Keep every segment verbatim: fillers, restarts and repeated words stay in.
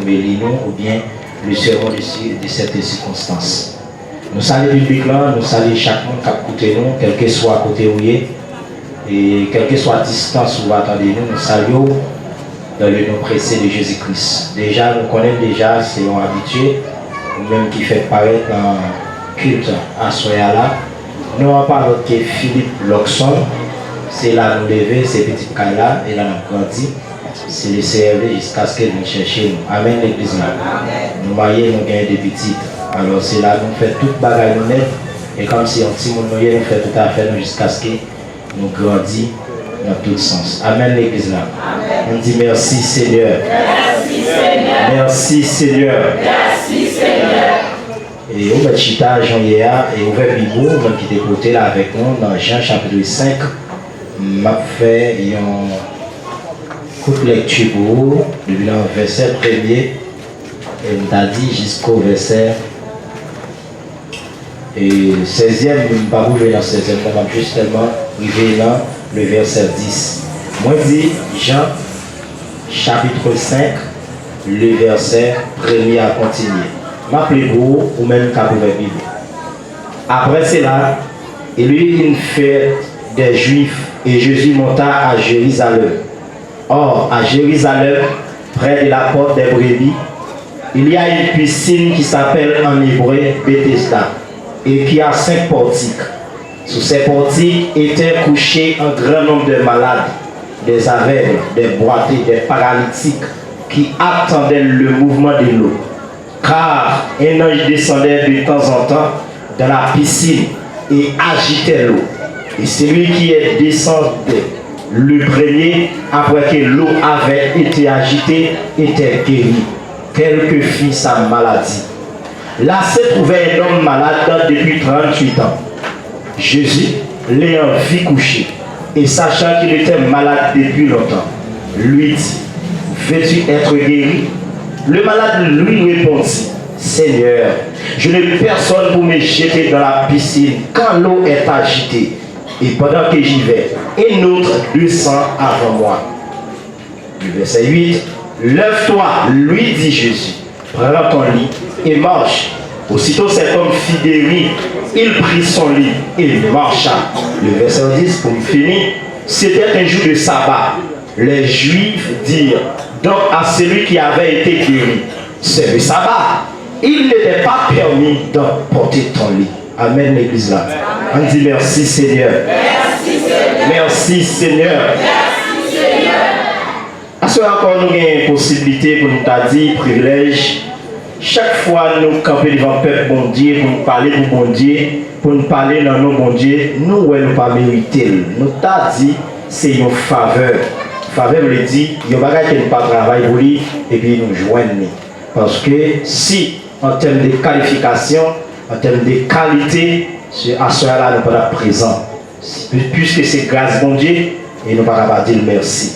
Eli nou, oubyen le sermon de, si- de cette circonstance. Nou salye piblik lan, nou salye chak moun k ap koute nou, kèlkeswa kote ou ye, e kèlkeswa distans ou va tande nou, nou salye w dans le nom précieux de Jésus-Christ. Deja, nou konnen l deja, se yon abitye, ou menm ki fèk parèt nan kilt aswè a la. Non an pa lòt ke Philippe Luckson, se la nou leve, se pitit kay la, e la n ap grandi. Si Leseyè vle, jiskaske l vin chèche nou. Amèn, legliz la. Nou marye, nou genyen de pitit. Alò, se la nou fè tout bagay nou nèt. E kòmsi yon timoun nou ye, nou fè tout afè nou jiskaske nou grandi nan tout sans. Amèn, legliz la. Ann di, mèsi, Senyè. Mèsi, Senyè. E ou mèt chita jan w ye a, e ouvè Bib ou, ou menm ki te pote l avèk nou, nan Jan chapit senk. M ap fè yon kout lèkti pou ou, depi nan vèsè premye, e m ta di jisko vèsè e sèzyèm, m p ap rive nan sèzyèm nan, m ap jis sèlman rive nan le vèsè dis. Mwen di, Jan, chapit senk, le vèsè premye a kontinye. M ap li pou ou, ou menm k ap ouvè Bib ou. Après cela, il y eut une fête des Juifs, et Jésus monta à Jérusalem. Or, à Jérusalem, près de la porte des brebis, il y a une piscine qui s'appelle en hébreu Bethesda et qui a cinq portiques. Sous ces portiques étaient couchés un grand nombre de malades, des aveugles, des boiteux, des paralytiques, qui attendaient le mouvement de l'eau. Car un ange descendait de temps en temps dans la piscine et agitait l'eau. Et celui qui est descendu le premier, après que l'eau avait été agitée, était guéri, quelle que fût sa maladie. Là se trouvait un homme malade depuis trente-huit ans. Jésus, l'ayant vu couché, et sachant qu'il était malade depuis longtemps, lui dit, veux-tu être guéri? Le malade lui répondit, Seigneur, je n'ai personne pour me jeter dans la piscine quand l'eau est agitée, et pendant que j'y vais, un autre descend avant moi. Du verset huit, lève-toi, lui dit Jésus, prends ton lit et marche. Aussitôt cet homme fut guéri, il prit son lit et marcha. Le verset dix, pour finir, c'était un jour de sabbat. Les Juifs dirent donc à celui qui avait été guéri, c'est le sabbat. Il ne t'est pas permis d'emporter ton lit. Amèn, legliz la. Ann di, mèsi, Senyè. Mèsi, Senyè. Aswè ankò, nou gen posiblite pou nou ta di, privilèj, chak fwa nou kanpe devan pèp Bondye pou nou pale pou Bondye, pou nou pale nan non Bondye, nou wè nou pa merite l. Nou ta di se yon favè. Favè vle di yon bagay ke nou pa travay pou li, epi nou jwenn li. Paske si, an tèm de kalifikasyon, an tèm de kalite, se aswè a la nou pa t ap prezan. Piske se gras Bondye, e nou pa ka pa di l mèsi.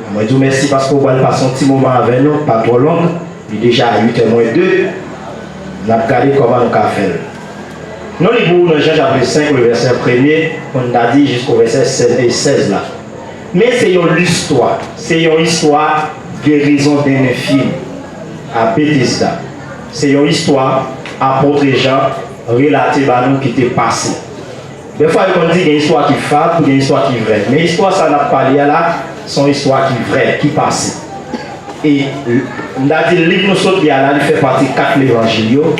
Mwen di w mèsi paske w pral pase yon ti moman avè nou, pa twò long, li deja uit è mwens de, n ap gade kòman nou ka fè l. Nou li pou ou nan Jan chapit senk, le vèsè premye, pou n ta di jisko vèsè sèz, e sèz la. Men se yon listwa, se yon istwa gerizon de enfim a Betesda. Se yon istwa apot Jan relate ba nou ki te pase. Dèfwa yo konn di gen istwa ki fab, gen istwa ki vrè. Men istwa sa n ap pale a la, se yon istwa ki vrè, ki pase. E m ta di liv nou sot li a la, li fè pati kat levanjil yo.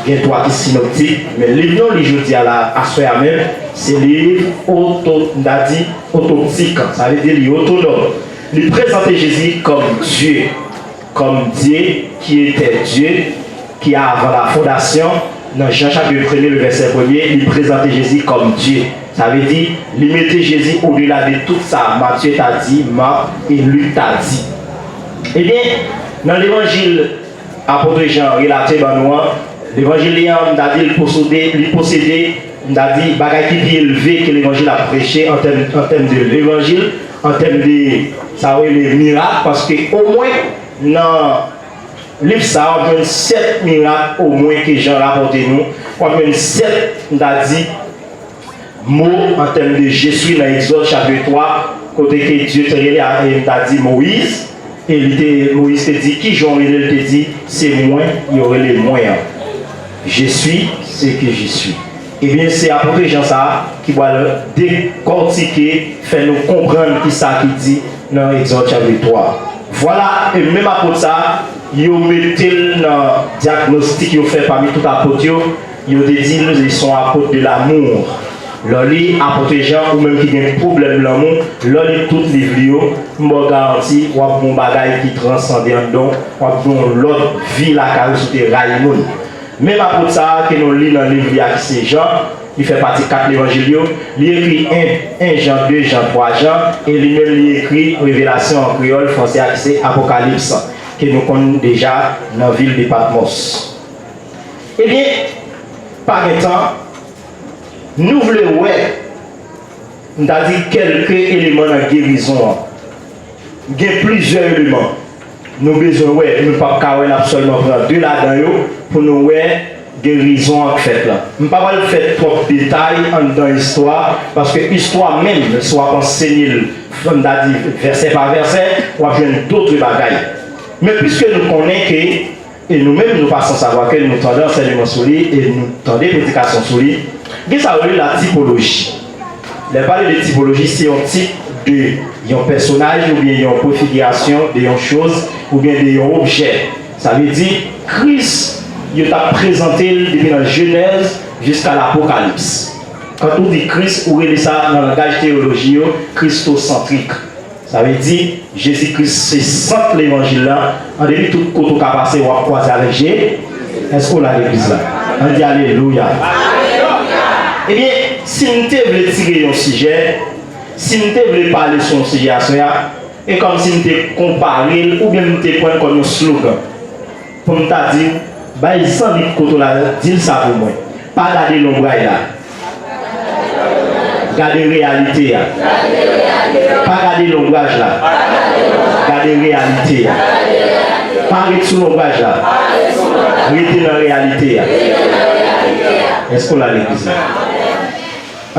Gen twa ki sinoptik, men liv nou li jodi a la, aswè a menm, se liv oto, m ta di otoptik. Sa vle di li otonòm. Li prezante Jezi kòm Dye, kòm Dye ki etè Dye, ki avan la fondasyon, nan Jan chapit premye, le vèsè premye, li prezante Jezi kòm Dye. Sa vle di, li mete Jezi odela de tout sa Matye ta di, Mak e Lik ta di. Ebyen, nan levanjil apot Jan relate ban nou an, levanjil li an, m ta di, li posede, li posede, m ta di, bagay ki pi elve ke levanjil ap preche an tèm, an tèm de levanjil, an tèm de, sa yo rele mirak, paske omwen nan liv sa a, w ap jwenn sèt mirak omwen ke Jan rapòte nou. W ap jwenn sèt, m ta di, mo an tèm de je suis nan Egzòd chapit twa, kote ke Dye te rele a, e m ta di Moyiz, E li te, Moyiz te di, ki jan w rele l? Te di, se mwen, yo rele mwen an. Je suis ce que je suis. Ebyen, se apot Jan sa a ki pral dekòtike, fè nou konprann ki sa ki di nan Egzòd chapit twa. Vwala, e menm apot sa a, yo mete l nan dyagnostik yo fè pami tout apot yo, yo te di l, li se yon apot de l'amour. Lè w li apot Jan, ou menm ki gen pwoblèm lanmou, lè w li tout liv li yo, m ba w garanti, w ap gen yon bagay ki transande anndan w, w ap gen yon lòt vi lakay ou si w te rayi moun. Menm apot sa a ke nou li nan liv li a ki se Jan, li fè pati kat levanjil yo, li ekri en, en Jan, de Jan, twa Jan, e li menm li ekri Revelasyon an kreyòl, franse a ki se Apokalips, ke nou konn deja nan vil de Patmòs. Ebyen, pa gen tan, nou vle wè, m ta di kèlke eleman nan gerizon an. Gen plizyè eleman nou bezwen wè, nou p ap ka wè, n ap sèlman pran de ladan yo pou nou wè gerizon an k fèt la. M pa pral fè twòp detay anndan istwa, paske istwa menm, si w ap ansenye l, m ta di vèsè pa vèsè, w ap jwenn dòt bagay. Men piske nou konnen ke E nou menm, nou pa san savwa ke nou tande ansèyman sou li e nou tande predikasyon sou li. Gen sa yo rele la tipoloji. Lè pale de tipoloji, se yon tip de yon pèsonaj oubyen yon prefigirasyon de yon choz oubyen de yon objè. Sa vle di, Kris, yo t ap prezante l depi nan Jenèz jiska Lapokalips. Kan ou di Kris, ou rele sa nan langaj teyoloji yo, kristosantrik. Sa vle di, Jezi Kris se sant levanjil la. An depi tout kote w ka pase, w ap kwaze avèk Je. Èske w la legliz la? Ann di alelouya. Ebyen, si m te vle tire yon sijè, si m te vle pale sou yon sijè aswè a, e kòmsi m te konpare l oubyen m te pran l kòm yon slogan. Pou m ta di w, bay zanmi k kote w la, di l sa pou mwen. Pa gade lonbraj la. Gade reyalite a. Pa gade lonbraj la. Gade reyalite a. Pa ret sou lonbraj la. Rete nan reyalite a. Èske w la legliz la?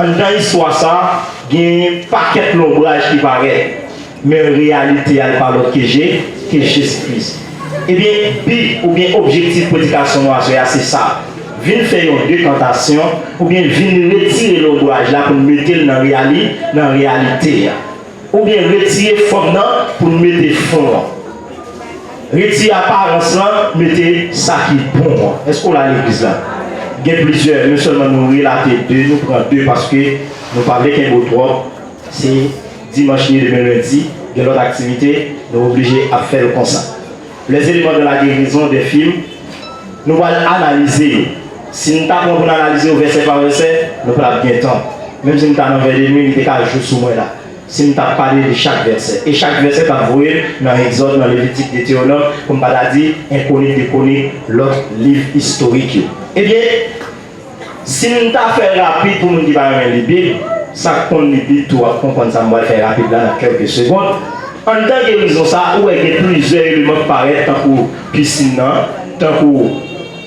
Anndan istwa sa a, gen pakèt lonbraj ki parèt. Men reyalite a, l pa lòt ke Je, ke Jezi Kris. Ebyen, bi oubyen objektif predikasyon nou aswè a, se sa. Vin fè yon dekantasyon, oubyen vin retire lonbraj la pou n mete l nan reyali-, nan reyalite a. Oubyen retire fòm nan pou n mete fon an. Retire aparans lan, mete sa ki bon an. Èske w la legliz la? Gen plizyè, men sèlman nou relate de, nou pran de paske nou pa vle kenbe w twòp. Se dimanch li ye demen lendi, gen lòt aktivite, nou oblije ap fè l konsa. Les éléments de la guérison des films, nou pral analize yo. Si n ta pran pou n analize yo vèsè pa vèsè, nou p ap gen tan. Menm si n ta nan vè de nwi, li te ka jou sou mwen la. Si n t ap pale de chak vèsè. E chak vèsè t ap voye l nan Egzòd, nan Levitik, Detewonòm, pou m pa ta di en Kwonik, de Kwonik, lòt liv istorik yo. Ebyen, si m ta fè rapid pou moun ki pa renmen li Bib, sa k konn li Bib tou ap konprann sa m pral fè rapid la nan kèlke segond. Anndan gerizon sa a, ou wè gen plizyè eleman k parèt, tankou pisin nan, tankou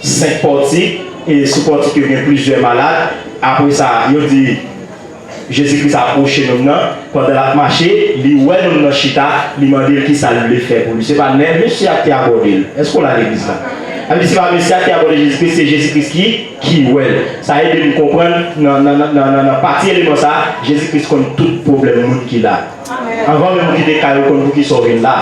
senk pòtik, e sou pòtik yo gen plizyè malad. Apre sa, yo di, Jezi Kris apwoche nonm nan, pandan l ap mache, li wè nonm nan chita, li mande l kisa l vle fè pou li. Se pa nèg mesye a ki abòde l. Èske w la legliz la? Sa vle di se pa mesye a ki abòde Jezi Kris, se Jezi Kris ki, ki wè l. Sa ede n konprann nan, nan, nan, nan, nan, nan pati eleman sa a, Jezi Kris konn tout pwoblèm moun ki la. Anvan menm ou kite kay ou, konn poukisa w vin la.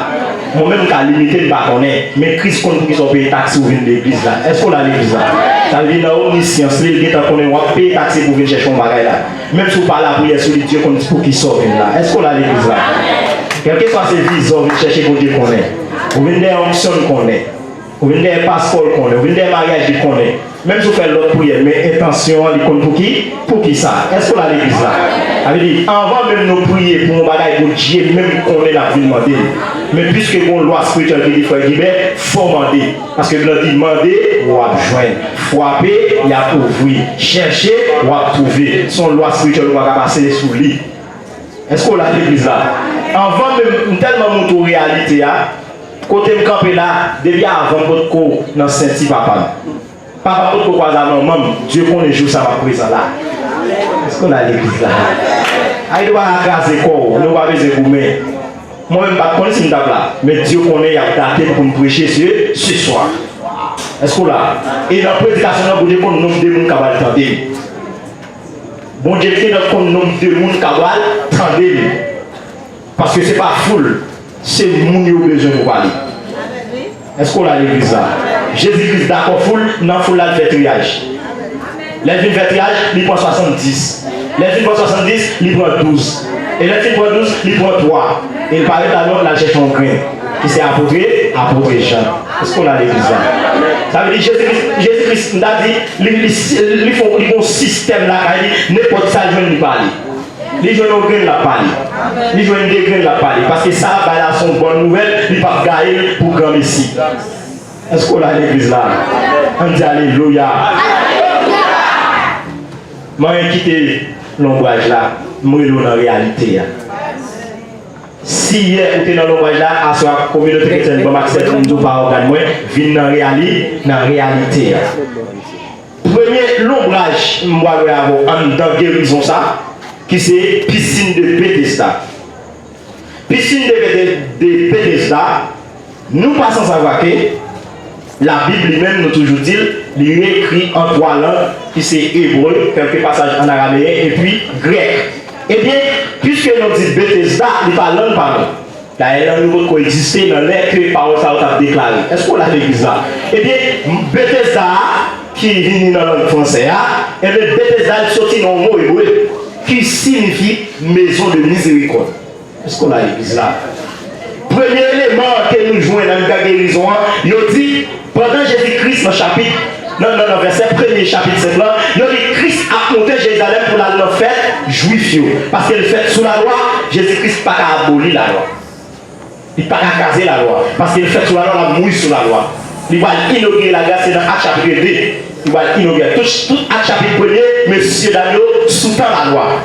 Mwen menm m ka limite, m pa konnen. Men Kris konn poukisa w peye taksi ou vin legliz la. Èske w la legliz la? Sa vle di nan omnisyans li, li gentan konnen w ap peye taksi pou w vin chèche yon bagay la. Menm si w pa lapriyè sou li, Dye konn poukisa w vin la. Èske w la legliz la? Kèlkeswa se viza w vin chèche, Bondye konnen. Ou vin dèyè onksyon, l konnen. Ou vin dèyè paspò, l konnen. Ou vin dèyè maryaj, li konnen. Menm si w fè lòt priyè, men entansyon an, li konn pou ki, pou ki sa. Èske w la legliz la? Sa vle di, anvan menm nou priye pou yon bagay, Bondye menm konnen n ap vin mande l. Men piske gen yon lwa espirityèl ki di, frè Gilbert, fò w mande. Paske Bib la di, mande, w ap jwenn. Frape, y ap ouvri. Chèche, w ap twouve. Se yon lwa espirityèl ou pa ka pase sou li. Èske w la legliz la? Anvan menm, m tèlman montre w reyalite a, kote m kanpe la, depi avan m potko nan senti papa m. Papa m potko kwaze a manman m, Dye konnen jou sa m ap prezan la. Èske w la legliz la? Ay, nou pa ka kraze kò w, nou pa bezwen goumen. Mwen menm m pa t konn si m t ap la, men Dye konnen y ap date m pou m preche se, se swa. Èske w la? E nan predikasyon nan, Bondye konn nonb de moun k ap al tande m. Bondye gentan konn nonb de moun k ap al tande m. Paske se pa foul, se moun yo bezwen pou pale. Èske w la legliz la? Jezi Kris dakò foul, nan foul la, l fè triyaj. Lè l fin fè triyaj, li pran swasanndis. Lè l fin pran swasanndis, li pran douz. E lè l fin pran douz, li pran twa. E l parèt la, l al chèche yon grenn, ki se apot, apot Jan. Èske w la legliz la? Sa vle di Jezi Kris, Jezi Kris, m ta di, li, li, li fè, li gen yon sistèm lakay li, nenpòt sa l jwenn li pale. Li jwenn yon grenn, l ap pale. Li jwenn de grenn, l ap pale. Paske sa l ap bay la se yon bòn nouvèl, li p ap gaye l pou granmesi. Èske w la legliz la? Ann di alelouya. Mwen kite lonbraj la, m rele w nan reyalite a. Si yè ou te nan lonbraj la, aswè a kominote kretyèn ban m aksè pou m di w pa ògàn mwen, vin nan reyali-, nan reyalite a. Premye lonbraj m pral wè avè w anndan gerizon sa, ki se pisin de Betesda. Pisin de Bete-, de Betesda, nou pa san savwa ke Labib li menm, nou toujou di l, li ekri an twa lang, ki se ebre, kèlke pasaj an arameyen, epi grèk. Ebyen, piske nou di Betesda, li pa lang pa nou. Dayè, lang nou potko egziste nan lè ke pawòl sa yo t ap deklare. Èske w la legliz la? Ebyen, Betesda a, ki vini nan lang fransè a, ebyen, Betesda, li soti nan yon mo ebre ki siyifi maison de miséricorde. Èske w la legliz la? Premye eleman ke nou jwenn anndan gerizon an, yo di, pandan Jezi Kris nan chapit, nan, nan, nan vèsè premye chapit senk lan, yo di Kris ap monte Jerizalèm pou l al nan fèt Jwif yo. Paske l fèt sou lalwa, Jezi Kris pa ka aboli lalwa. Li pa ka kraze lalwa. Paske l fèt sou lalwa, l ap mouri sou lalwa. Li pral inogire lagras, se nan Ak chapit de. Li pral inogire. Tout, tout Ak chapit premye, mesye dam yo sou tan lalwa.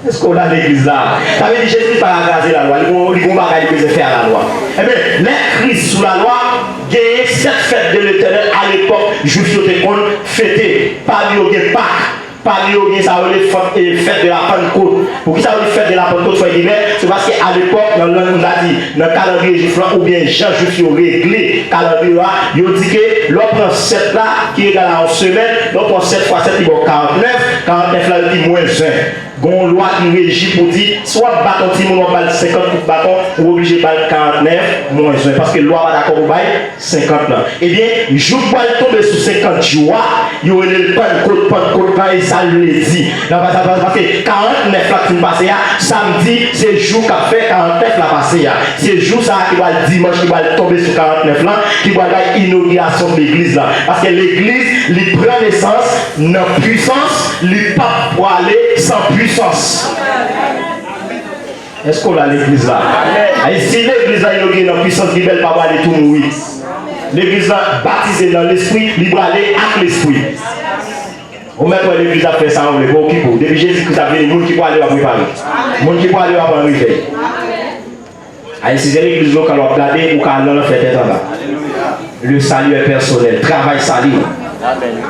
Èske w la legliz la? Sa vle di Jezi pa ka kraze lalwa. Li gon, li gon bagay li bezwen fè a lalwa. Ebyen, lè Kris sou lalwa, genyen sèt fèt de Letènèl alepòk Jwif yo te konn fete. Pami yo gen Pak. Pami yo gen sa yo rele fèt, e, fèt de la Pannkot. Poukisa yo di fèt de la Pannkot, frè Gilbert? Se paske alepòk, nan lang, m ta di, nan kalandriye Jwif lan, oubyen jan Jwif yo regle kalandriye a, yo di ke lè w pran sèt la, ki egal a yon semèn, lè w pran sèt fwa sèt, li ba w karantnèf, karantnèf la, yo di mwens ven. Gon lwa ki reji pou di, si w ap bat yon timoun, w ap ba l senkant kout baton, ou oblije ba l karantnèf mwens ven, paske lwa pa dakò pou bay senkant lan. Ebyen, jou k pral tonbe sou senkant jou a, yo rele l Pannkot, Pannkot lan, e sa l vle di. Nan pa sa, pa, paske karantnèf la k fin pase a, samdi, se jou k ap fè karantnèf la pase a. Se jou sa a ki pral dimanch, ki pral tonbe sou karantnèf lan, ki pral bay inogirasyon legliz la. Paske legliz, li pran nesans nan pwisans, li p ap pwale san pwisans. Èske w la legliz la? Ay, si legliz la inogire nan pwisans, Bib la pa pwale tou mouri. Legliz la batize nan Lespri, li pwale ak Lespri. Ou mèt wè legliz ap fè sa ou vle, pa okipe w. Depi Jezi Kris ap vini, moun ki pwale yo ap repare. Moun ki pwale yo ap an revèy. Ay, si se legliz lokal w ap gade, ou ka al nan lanfè tèt anba. Le salut est personnel. Travay sali w.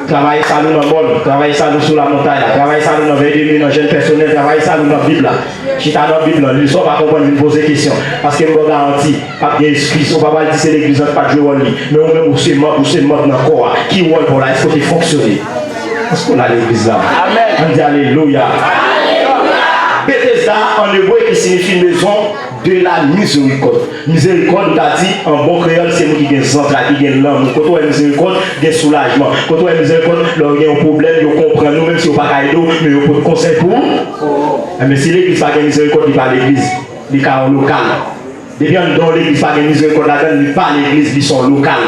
Travay sali w nan mòn, travay sali w sou lamontay la, travay sali w nan vennde mil nan jèn pèsonèl, travay sali w nan Bib la. Chita nan Bib lan, li sa w pa konprann, vin poze kesyon. Paske m ba w garanti, p ap gen eskiz. Ou pa pral di se legliz lan ki pa t jwe wòl li. Men ou menm, ou se manm, ou se manm nan kò a. Ki wòl pa w la? Èske w te fonksyone? Èske w la legliz la? Ann di alelouya. Betesda, an ebre, ki siyifi maison de la miséricorde. Mizerikòd, nou ta di, an bon kreyòl, se moun ki gen zantray, ki gen lanmou. Kote w wè mizerikòd, gen soulajman. Kote w wè mizerikòd, lè w gen yon pwoblèm, yo konprann ou, menm si yo pa ka ede w, men yo pot konsèy pou ou. Enben, si legliz pa gen mizerikòd, li pa legliz. Li ka yon lokal. Depi anndan yon legliz pa gen mizerikòd ladan l, li pa legliz, li se yon lokal.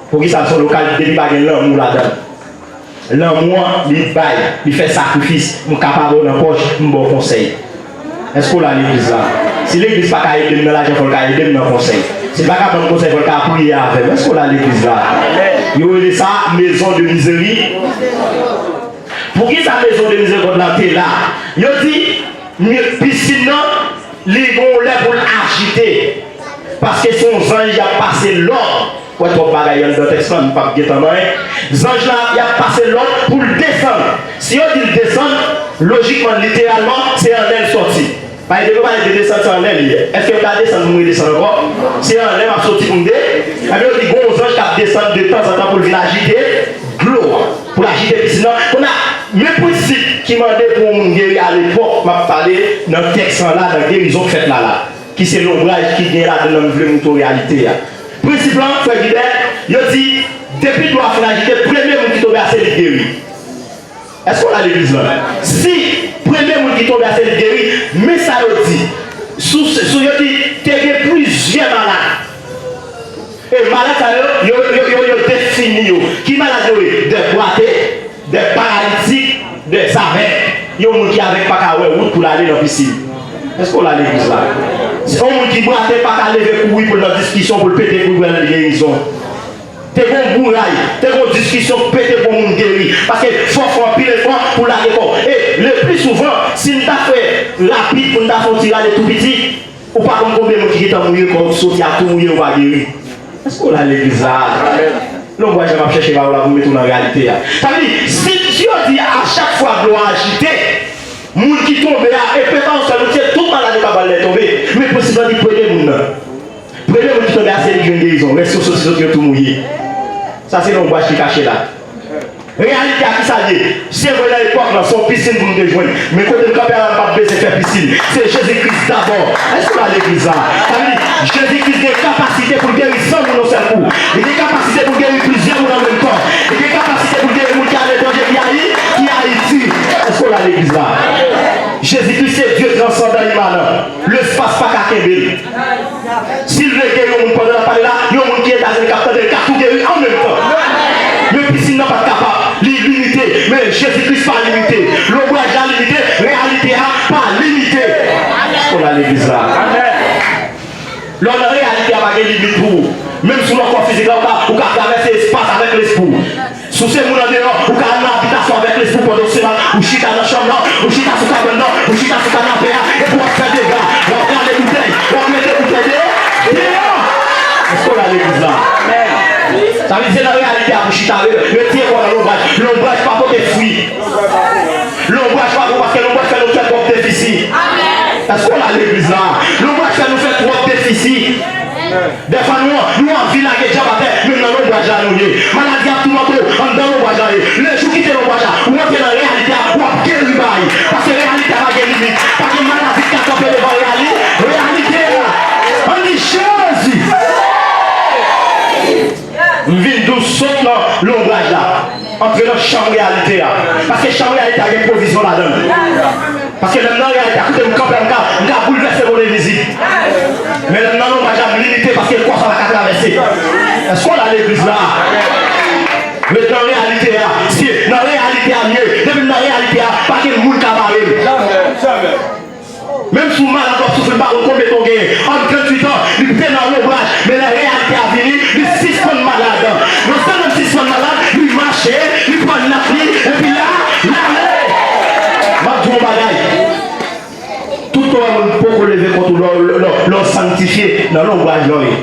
Poukisa l se yon lokal? Depi pa gen lanmou ladan l. Lanmou an, li bay, li fè sakrifis. M ka pa ba w nan pòch, m ba w konsèy. Èske w la legliz la? Si legliz pa ka ede m nan lajan, fò l ka ede m nan konsèy. Si l pa ka ban m konsèy, fò l ka priye avè m. Èske w la legliz la? Yo rele sa maison de miserie. Poukisa maison de miséricorde la te la? Yo di, mi-, pisin nan, li gon lè pou l ajite. Paske se yon zanj y ap pase lòd. Wè twòp bagay anndan tèks lan, m p ap gentan manyen. Zanj la, y ap pase lòd pou l desann. Si yo di l desann, lojikman, literalman, se anlè l sòti. Pale de, pale de desann, se anlè li ye. Èske yo ka desann pou m redesann ankò? Se anlè m ap soti pou m de-, ebyen, yo di gon zanj k ap desann de tanzantan pou l vin ajite dlo a, pou l ajite pisin nan. Kounye a, men prensip ki mande pou yon moun geri alepòk, m ap pale nan tèks lan la, nan gerizon k fèt la la, ki se lonbraj ki gen ladan l, m vle montre w reyalite a. Prensip lan, frè Gilbert, yo di, depi dlo a fin ajite, premye moun ki tonbe a se li k geri. Èske w la legliz la? Si premye moun ki tonbe a se li k geri, men sa yo di. Sou, sou yo di, te gen plizyè malad. E malad sa yo, yo, yo, yo, yo defini yo. Ki malad yo ye? Dè bwate, dè paralitik, dè avèg. Yon moun ki avèg pa ka wè wout pou l ale nan pisin. Èske w la legliz la? Se yon moun ki bwate pa ka leve kouri pou l nan diskisyon, pou l pete kouri pou l al nan gerizon. Te gon bouray, te gon diskisyon k pete pou moun geri. Paske fò w fè anpil efò pou lage kò w. E le pli souvan, si n ta fè rapid pou n ta fè yon ti rale tou piti, ou pa konn konbyen moun ki gentan mouye, kò w soti a tou mouye, ou pa geri. Èske w la legliz la? Lonbraj la m ap chèche ba ou la pou m mete w nan reyalite a. Sa vle di, si Dye di a chak fwa dlo a ajite, moun ki tonbe a, e pe pa yon sèl moun, se tout malad yo k ap al lè tonbe. Men prensip lan di premye moun nan. Premye moun ki tonbe a se li ki jwenn gerizon. Rès yo soti, soti yo tou mouye. Sa se lonbraj ki kache la. Reyalite a kisa l ye? Se vre nan epòk lan, se yon pisin pou nou te jwenn. Men kote m kanpe a la, m p ap bezwen fè pisin. Se Jezi Kris dabò. Èske w la legliz la? Sa vle di, Jezi Kris gen kapasite pou l geri san moun yon sèl kou. Li gen kapasite pou l geri plizyè moun an menm tan. Li gen kapasite pou l geri moun ki aletranje, ki Ayi-, ki Ayiti. Èske w la legliz la? Jezi Kris se Dye transandan, imanan. Lespas pa ka kenbe l. Si l vle geri yon moun pandan l ap pale la, yon moun ki Etazini k ap tande l ka tou geri an menm tan. Men pisin nan pa t kapab. Li limite. Men Jezi Kris pa limite. Lonbraj la limite. Reyalite a pa limite. Èske w la legliz la? Lè w nan reyalite a, pa gen limit pou ou. Menm si w nan kò fizik la, ou ka, ou ka travèse espas avèk lespri w. Si w se moun andeyò, ou ka al nan abitasyon avèk lespri w pandan w se mal, ou chita nan chanm nan, ou chita sou kabann nan, ou chita sou kanape a, epi w ap fè dega, w ap rale boutèy, w ap mete boutèy deyò, deyò! Èske w la legliz la? Sa vle di se nan reyalite a pou chita, re-, retire kò w nan lonbraj. Lonbraj pa pote fwi. Lonbraj pa bon paske lonbraj fè nou fè twòp defisi. Èske w la legliz la? Lonbraj fè nou fè twòp defisi. Dèfwa nou, nou anvi lage djab atè, menm nan lonbraj la nou ye. Maladi ap toumante w, anndan lonbraj la ye. Lejou w kite lonbraj la, ou rantre nan reyalite a, w ap geri bay. Paske reyalite a pa gen limit. Pa gen maladi ki ka kanpe devan reyali-, reyalite a. Ann di Jezi! M vin dous sot nan lonbraj la. Antre nan chanm reyalite a. Paske chanm reyalite a gen pwovizyon ladan l. Paske lè m nan reyalite a, kote m kanpe a, m ka, m ka boulvèse moun envizib. Men lè m nan lonbraj la, m limite paske kò sa pa ka travèse. Èske w la legliz la? Ret nan reyalite a. Si nan reyalite a m ye, depi m nan reyalite a, pa gen moun ka bare m. Menm si w malad, w ap soufri, m pa konn konbyen tan w genyen. Ann tranntuit an, li te nan lonbraj, men lè reyalite a vini, li sispann malad. Nan sèl lè l sispann malad, li mache, li pran nat li, epi la, l ale. M ap di w yon bagay. Tout tan yon moun poko leve kont ou, lè w, lè w, lè w sanktifye, nan lonbraj lan w ye.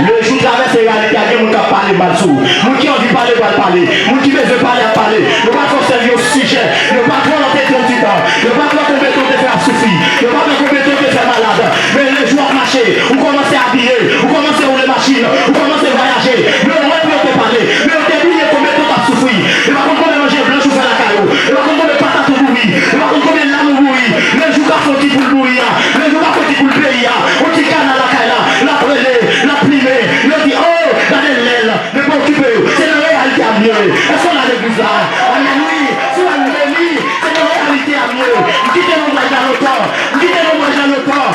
Lejou w travèse reyalite a, gen moun k ap pale mal sou ou. Moun ki anvi pale pral pale. Moun ki bezwen pale ap pale. Yo pa t fè w sèvi yon sijè. Yo pa t wè w nan te tranntuit an. Yo pa t wè konbyen tan w te fè ap soufri. Yo pa t wè konbyen tan w te fè malad. Men lejou w ap mache, ou kòmanse abiye, ou kòmanse woule machin, ou kòmanse vwayaje. Men yo wè pou yo te pale. Men yo te bliye konbyen tan w t ap soufri. Yo pa konn konbyen manje blanch ou fè lakay ou. Yo pa konn konbyen patat ou bouri. Yo pa konn konbyen lam ou bouri. Lejou w ka fè yon ti poul bouri a. Lejou w ka fè yon ti poul peyi a. Yon ti kana lakay la. L ap rele, l ap plimen. Yo di, o, gade lèl. Men pa okipe yo. Se nan reyalite a m ye. Èske w la legliz la? Amèn, wi. Si w wè m beni, se nan reyalite a m ye. M kite lonbraj la lontan. M kite lonbraj la lontan.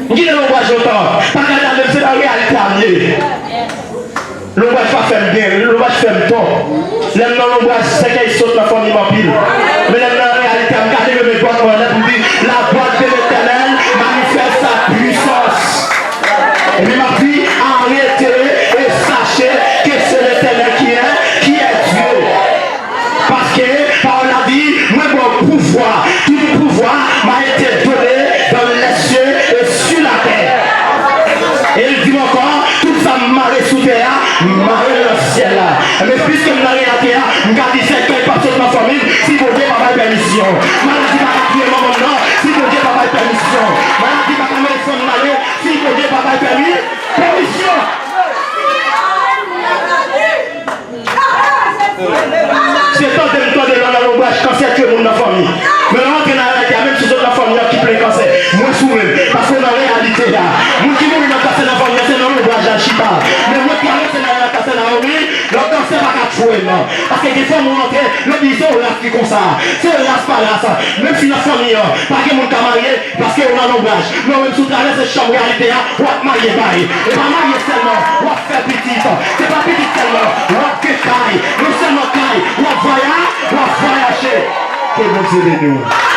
M kite lonbraj lontan. Pa gade a menm, se nan reyalite a m ye. Lonbraj pa fè m byen, lonbraj fè m tò. Lè m nan lonbraj, sèkèy sot nan fanmi m anpil. Men lè m nan reyalite a, m gade yo met dwat mwen anlè pou m di, la droite de l'Éternel manifeste sa puissance. Epi m ap di, arrêtez et sachez que c'est l'Éternel qui est, qui est Dieu. Paske pawòl la di, mwen ba w pouvwa, tout pouvoir m'a été donné dans les cieux et sur la terre. E l di m ankò, tout sa m mare sou tè a, mare l nan syèl la. Men piske m nan reyalite a, m ka di sèkèy p ap sot nan fanmi m, si Bondye pa bay pèmisyon. pèmisyon. Maladi pa ka touye manman m nan si Bondye pa bay pèmisyon. Maladi pa ka mennen fanm m ale si Bondye pa bay pèmi, pèmisyon. Se tande m tande lè nan lonbraj kansè tye moun nan fanmi. Men lè w antre nan reyalite a, menm si w sot nan fanmi an ki plen kansè, mwen sou menm. Paske w nan reyalite a. Moun ki mouri nan kansè nan fanmi an, se nan lonbraj la l chita. Men mwen travèse nan reyalite a, se nan yo, wi. Lòt kansè pa ka tchwe m. Paske gen fanmi w antre, yo di se yon ras ki konsa. Se ras pa ras. Menm si nan fanmi an, pa gen moun ka marye, paske yo nan lonbraj. Men w menm si w travèse chanm reyalite a, w ap marye bay. E pa marye sèlman, w ap fè pitit. Se pa pitit sèlman, w ap gen kay. Non sèlman kay, w ap vwaya, w ap vwayaje. Ke Bondye beni w.